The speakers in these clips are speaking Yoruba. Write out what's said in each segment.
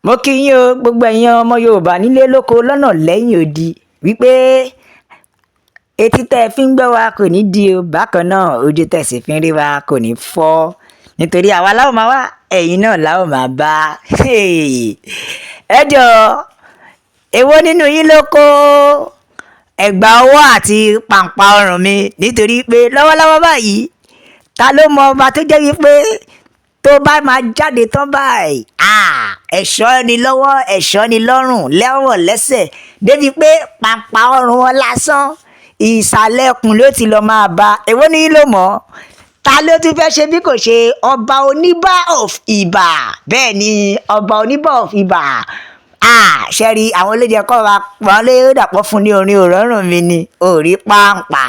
Mo kí yín o, gbogbo ẹ̀yin ọmọ Yorùbá nílé lóko lọ́nà lẹ́yìn odi, wípé etí tẹ́ ẹ fi ń gbọ́ wa kò ní di o. Bákan náà, ojú tẹ́ ẹ sì fi ń rí wa kò ní fọ́, nítorí àwa láwọn máa wá, ẹ̀yin náà láwọn máa bá. Ẹ jọ̀ọ́, èwo nínú yín ló kó ẹ̀gbà ọwọ́ àti pàǹpá ọrùn mi? Nítorí pé lọ́wọ́lọ́wọ́ báyìí, ta ló mọ ọba tó jẹ́ wípé tó bá máa jáde tán báyìí, ẹ̀ṣọ́ ni lọ́wọ́, ẹ̀ṣọ́ ni lọ́rùn, lẹ́wọ̀ lẹ́sẹ̀, débi pé pàǹpá ọrùn wọn lásán, ìsàlẹ̀ ikùn ló ti lọ́ọ́ máa bá? Èwo ní yín ló mọ̀? Ta ló tún fẹ́ ṣe bí kò ṣe Ọba Oníbà of Ìbà? Bẹ́ẹ̀ ni, Ọba Oníbà of Ìbà. Ṣẹ́rí àwọn olóúnjẹ kọ́ wa wọn lé dàpọ̀ fún ní orin òrórùn mi ni òrí pàǹpà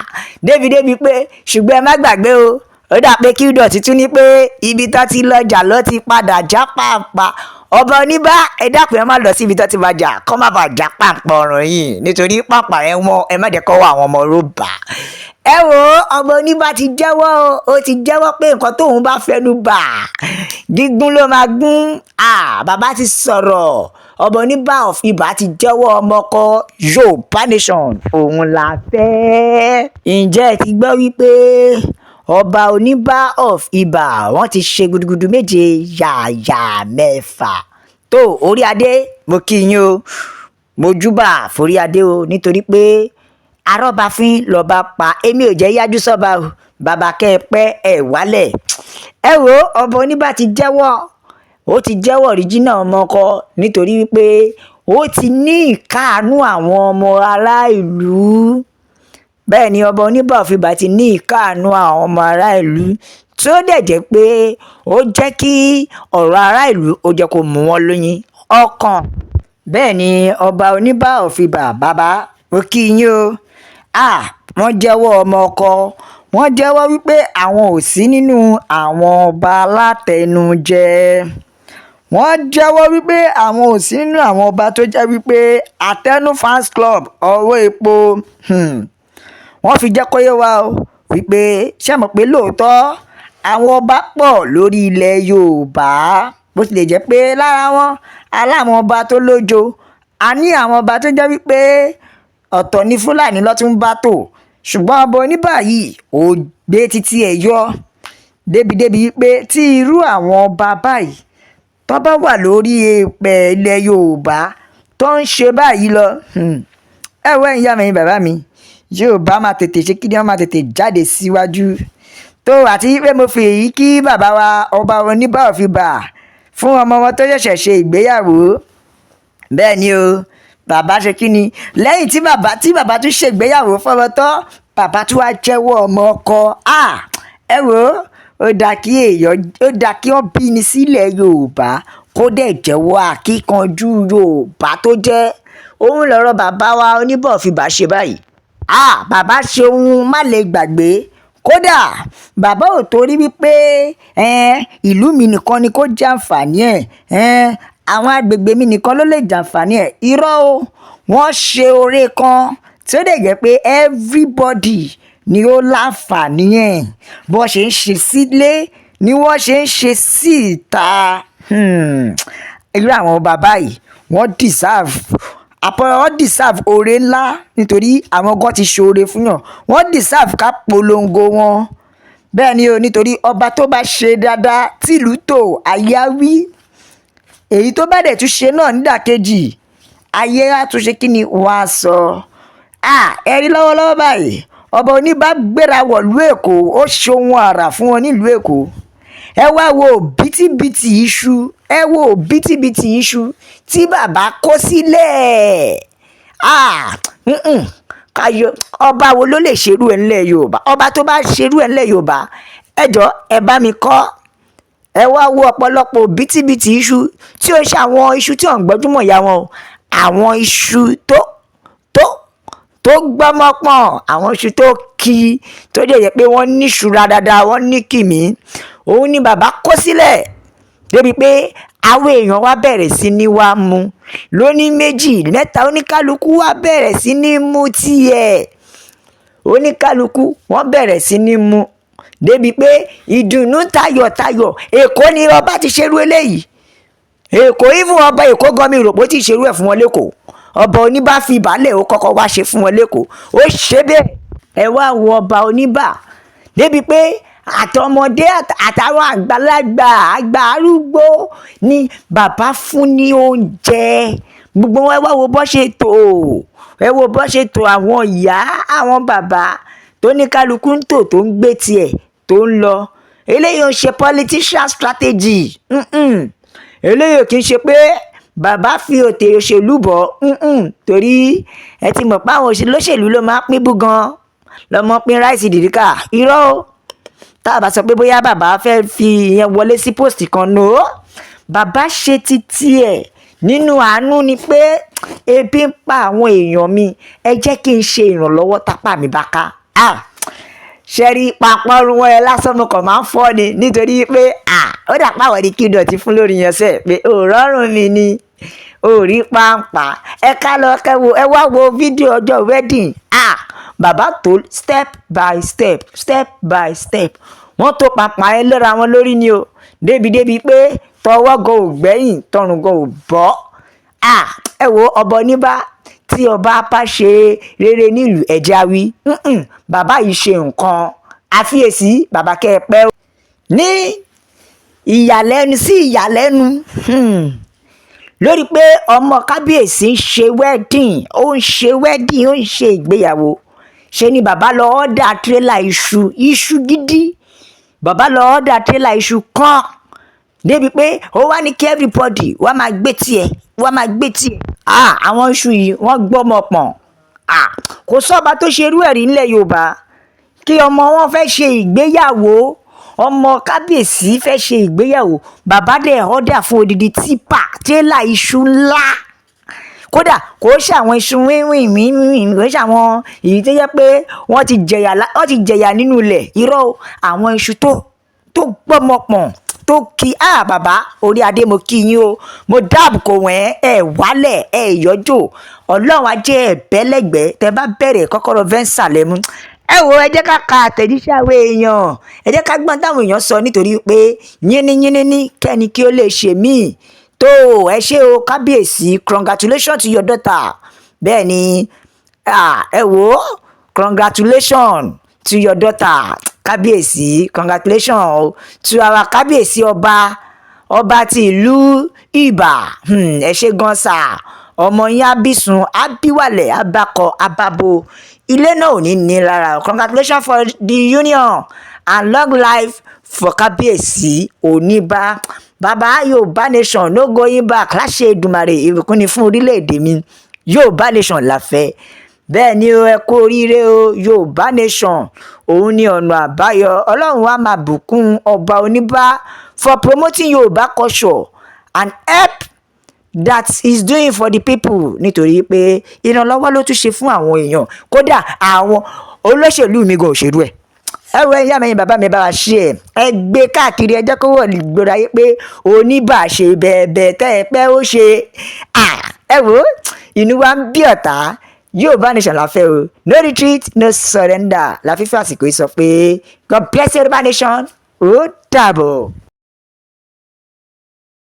débi pé. Ṣùgbọ́n ẹ má gbàgbé o, ó dà pé Qdot tún ní pé ibi tó ti lọ́jà ló ti padà já pàǹpà. Ọba Oníbà, ẹ dákun, ẹ má lọ síbi tó ti máa jà, kọ́ má bàa já pàǹpà ọ̀ràn yìí, nítorí pàǹpà ẹ wọ́n. Ẹ má jẹ́ kó wọ àwọn ọmọ rúbà. Ẹ wo, Ọba Oníbà ti jẹ́wọ́ o, ó ti jẹ́wọ́ pé nǹkan tóun bá fẹnu bà, gígùn ló máa gún. Bàbá ti sọ̀rọ̀. Ọba Oníbà of Ibà ti jẹ́wọ́ ọmọkọ Yorùbá Nation òun la fẹ́. Ǹjẹ́ ẹ ti gbọ́ wípé Ọba Oníbà of Ibà, wọ́n ti ṣe gudugudu méje yàyà mẹ́fà tó orí adé? Mo kí yín o, mo júbà forí adé o, nítorí pé arọ́bàfín lọ́ba pa. Èmi ò jẹ́ yájú sọ́ba o. Bàbá, kẹ́ ẹ pẹ́ ẹ wálẹ̀. Ẹ wo, Ọba Oníbà ti jẹ́wọ́, ó ti jẹ́wọ́ original ọmọ ọkọ, nítorí wípé ó ti ní ìkáàánú àwọn ọmọ ará ìlú. Bẹ́ẹ̀ ni, Ọba Oníbà of Ibà ti ní ìkáàánú àwọn ọmọ ará ìlú, tí ó dẹ̀ jẹ́ pé ó jẹ́ kí ọ̀rọ̀ ará ìlú, ó jẹ́ kó mú wọn lóyún ọkàn. Bẹ́ẹ̀ ni, Ọba Oníbà of Ibà, bàbá, mo kí yín o. Wọ́n jẹ́wọ́ ọmọ ọkọ, wọ́n jẹ́wọ́ wípé àwọn ò sí nínú àwọn ọba alátẹnujẹ. Wọ́n jẹ́wọ́ wípé àwọn ò sí nínú àwọn ọba tó jẹ́ wípé Àtẹnu Fans Club ọwọ́ epo. Wọ́n fi jẹ́ kó yé wa o wípé, ṣé mọ̀ pé lóòótọ́ àwọn ọba pọ̀ lórí ilẹ̀ Yorùbá, bó tilẹ̀ jẹ́ pé lára wọn aláwọn ọba tó lójo, a ní àwọn ọba tó jẹ́ wípé ọ̀tọ̀ ní Fúlàní ló tún bá tò. Ṣùgbọ́n Ọba Oníbà yìí, ó gbé títí ẹ̀ yọ débìdébí wípé tí irú àwọn ọba báyìí tó bá wà lórí èèpẹ̀ ilẹ̀ Yorùbá tó ń ṣe báyìí lọ, ẹ wọ, ẹ̀yin ìyá mi, ẹ̀yin bàbá mi, Yorùbá máa tètè ṣe kí ni, wọ́n máa tètè jáde síwájú tó. Àti pé mo fi èyí kí bàbá wa Ọba Oníbà of Ibà fún ọmọ wọn tó ṣẹ̀ṣẹ̀ ṣe ìgbéyàwó. Bẹ́ẹ̀ ni o, bàbá ṣe kí ni, lẹ́yìn tí bàbá tún ṣègbéyàwó fọmọ tán, bàbá tún wá jẹ́wọ́ ọmọ ọkọ. Ẹ wò ó, dáa kí èèyàn, ó dáa kí wọ́n bí ni sílẹ̀ Yorùbá, kó dẹ̀ jẹ́wọ́ akíkanjú Yorùbá tó jẹ́. Òun lọ̀rọ̀ bàbá wa Oníbà of Ibà ṣe báyìí. Bàbá ṣe ohun má lè gbàgbé. Kódà bàbá ò torí wípé ìlú mi nìkan ni kó jàǹfààní ẹ̀, àwọn agbègbè mi nìkan ló lè jàǹfààní ẹ̀. Irọ́ o, wọ́n ṣe oore kan tí ó dẹ̀ jẹ́ pé everybody ni ó láǹfààní ẹ̀. Bó ṣe ń ṣe sílé ni wọ́n ṣe ń ṣe sí ìta. Irú àwọn bàbá yìí, wọ́n deserve oore ńlá, nítorí àwọn gan ti ṣe oore fún yàn. Wọ́n deserve ká polongo wọn. Bẹ́ẹ̀ ni o, nítorí ọba tó bá ṣe dáadáa tìlú tò, ayé á wí. Èyí tó bá dẹ̀ tún ṣe náà nídàkejì, ayé á tún ṣe kí ni, wọ́n á sọ. Ẹ rí lọ́wọ́lọ́wọ́ báyìí, Ọba Oníbà gbéra wọ̀lú Èkó, ó ṣe ohun àrà fún wọn nílùú Èkó. Ẹ wá wo bítíbitì iṣu, ẹ wo bítíbitì iṣu tí bàbá kó sílẹ̀. Káyọ̀, ọba wo ló lè ṣerú ẹ̀ ńlẹ̀ Yorùbá? Ọba tó bá ṣerú ẹ̀ ńlẹ̀ Yorùbá, ẹ jọ̀ọ́, ẹ bá mi kọ́. Ẹ wá wo ọ̀pọ̀lọpọ̀ bítíbitì iṣu tí ó ṣe àwọn iṣu tí ò ń gbọ́júmọ̀ ìyá wọn o, àwọn iṣu tó gbọ́mọpọ̀n, àwọn iṣu tó ki, tó jẹ́ yẹ pé wọ́n níṣura dáadáa, wọ́n ní kìmí. Òun ni bàbá kó sílẹ̀, débi pé àwọn èèyàn wá bẹ̀rẹ̀ sí ní wá mú lóní méjì, mẹ́ta. Oníkálukú wá bẹ̀rẹ̀ sí ní mú tiẹ̀, oníkálukú wọ́n bẹ̀rẹ̀ sí ní mú, débi pé ìdùnnú tayọ̀tayọ̀. Èkó ni ọba ti ṣerú eléyìí. Èkó, even ọba Èkó gan, mi rò pé ó ti ṣerú ẹ̀ fún wọn lẹ́kọ̀ọ́. Ọba Oníbà fi ìbálẹ̀, ó kọ́kọ́ wá ṣe fún wọn lẹ́kọ̀ọ́, ó ṣe bẹ́ẹ̀. Ẹ wá wo ọba Oníbà, débi pé àtọmọdé àtàwọn àgbàlagbà, àgbà arúgbó ni bàbá fún ní oúnjẹ. Gbogbo wọn, ẹ wá wo bó ṣe tò, ẹ wo bó ṣe tò, àwọn ìyá, àwọn bàbá, tó ní kálukú ń tò, tó ń gbé tiẹ̀ tó ń lọ. Eléyìí ń ṣe politician strategy. Eléyìí ò kì í ṣe pé bàbá fi òtè òṣèlú bọ̀, torí ẹ ti mọ̀ pé àwọn olóṣèlú ló máa ń pín búgan lọ́mọ, pín rice dìríkà. Irọ́ o. Tá a bá sọ pé bóyá bàbá fẹ́ fi ìyẹn wọlé sí post kan, no, bàbá ṣe ti tiẹ̀ nínú àánú ni pé ebi ń pa àwọn èèyàn mi, ẹ jẹ́ kí n ṣe ìrànlọ́wọ́ tápà mi bá ká. Ṣẹ́rí pàpọ̀rù wọn ẹ lásán, mo kàn máa ń fọ́ ni, nítorí pé ó dà pàwọ̀ ní kí dọ̀tí fún lórí yẹn sẹ́ pé òrọ́rùn mi ni orí pàǹpà. Ẹ ká lọ kẹwo, ẹ wá wo fídíò ọjọ́ wedding. Bàbá tó step by step, step by step, wọ́n tó pàpà ẹ lọ́ra wọn lórí ni o, débi pé tọwọ́ gan ò gbẹ́yìn, tọrùn gan ò bọ́. Ẹ wo ọba Oníbà, tí ọba bá ṣe rere nílùú, ẹ̀jẹ̀ wí, bàbá yìí ṣe nǹkan àfiyèsí. Bàbá, kẹ́ ẹ pẹ́ o. Ní ìyàlẹ́nu sí ìyàlẹ́nu lórí pé ọmọ kábíyèsí ń ṣe wedding, ó ń ṣe wedding, ó ń ṣe ìgbéyàwó, ṣe ni bàbá lọ order tírélà iṣu, iṣu gidi. Bàbá lọ order tírélà iṣu kan, débi pé ó wá ní kí everybody wá máa gbé tiẹ̀, wá máa gbé tiẹ̀. Àwọn iṣu yìí, wọ́n gbọ́mọ pọ̀n. Kò sọ́ba tó ṣerú ẹ̀rí nílẹ̀ Yorùbá kí ọmọ wọn fẹ́ ṣe ìgbéyàwó, ọmọ kábíyèsí fẹ́ ṣe ìgbéyàwó, bàbá dẹ̀ order fún odidi tipper, tírélà iṣu ńlá. Kódà kò ṣe àwọn iṣu wíwìn wíwìn, kò ṣe àwọn èyí tó jẹ́ pé wọ́n ti jẹ̀yà nínú ilẹ̀. Irọ́ o, àwọn iṣu tó gbọ́mọ pọ̀n, tó kí á. Bàbá orí adé, mo kí yín o, mo dáàbò kò wọ́n ẹ̀ wálẹ̀ ẹ̀ yọjò. Ọlọ́run ajé ẹ̀ bẹ́lẹ́gbẹ́ tẹ bá bẹ̀rẹ̀ kọ́kọ́rọ́ Venza lẹ́mú. Ẹ wo, ẹ jẹ́ ká ka àtẹ̀jíṣẹ́ àwọn èèyàn, ẹ jẹ́ ká gbọ́n táwọn èèyàn sọ, nítorí pé yínníyínní ní kẹ́ni kí ó lè ṣe míì tó. Ẹ ṣé o, kábíyèsí, congratulations to your daughter. Bẹ́ẹ̀ ni, ẹ wo, congratulations to your daughter, kábíyèsí. Congratulations to our kábíyèsí, ọba ti ìlú Ìbà. Ẹ ṣé gan sà. Ọmọ yín ábísùn, ábíwálẹ̀, abakọ, ababo, ilé náà ò ní ní lára. Congratulations for the union and long life for kábíyèsí Oníbà. Bàbá, Yorùbá nation, no going back. Láṣẹ Èdùmàrè, ìbùkún ni fún orílẹ̀-èdè mi. Yorùbá nation la fẹ́. Bẹ́ẹ̀ ni o, ẹ kú oríire o. Yorùbá nation, òun ni ọ̀nà àbáyọ. Ọlọ́run á máa bùkún ọba Oníbà for promoting Yorùbá culture and help that is doing for the people, nítorí pé ìrànlọ́wọ́ ló tún ṣe fún àwọn èèyàn. Kódà àwọn olóṣèlú mi gan òṣèlú ẹ̀. Ẹ wo, ẹ̀yin àmẹ́yìn bàbá mi, bá wa ṣe ẹ̀, ẹ gbé káàkiri, ẹ jẹ́ kó wọ̀ gbòòrò ayé pé Oníbà ṣe bẹ́ẹ̀bẹ́ẹ̀ tẹ́ ẹ pẹ́ ó ṣe. Ẹ wo, inú wa ń bí ọ̀tá. Yorùbá nation la fẹ́ o, no retreat, no surrender. La fífi àsìkò yìí sọ pé God bless Yorùbá nation. Ó dàbọ̀.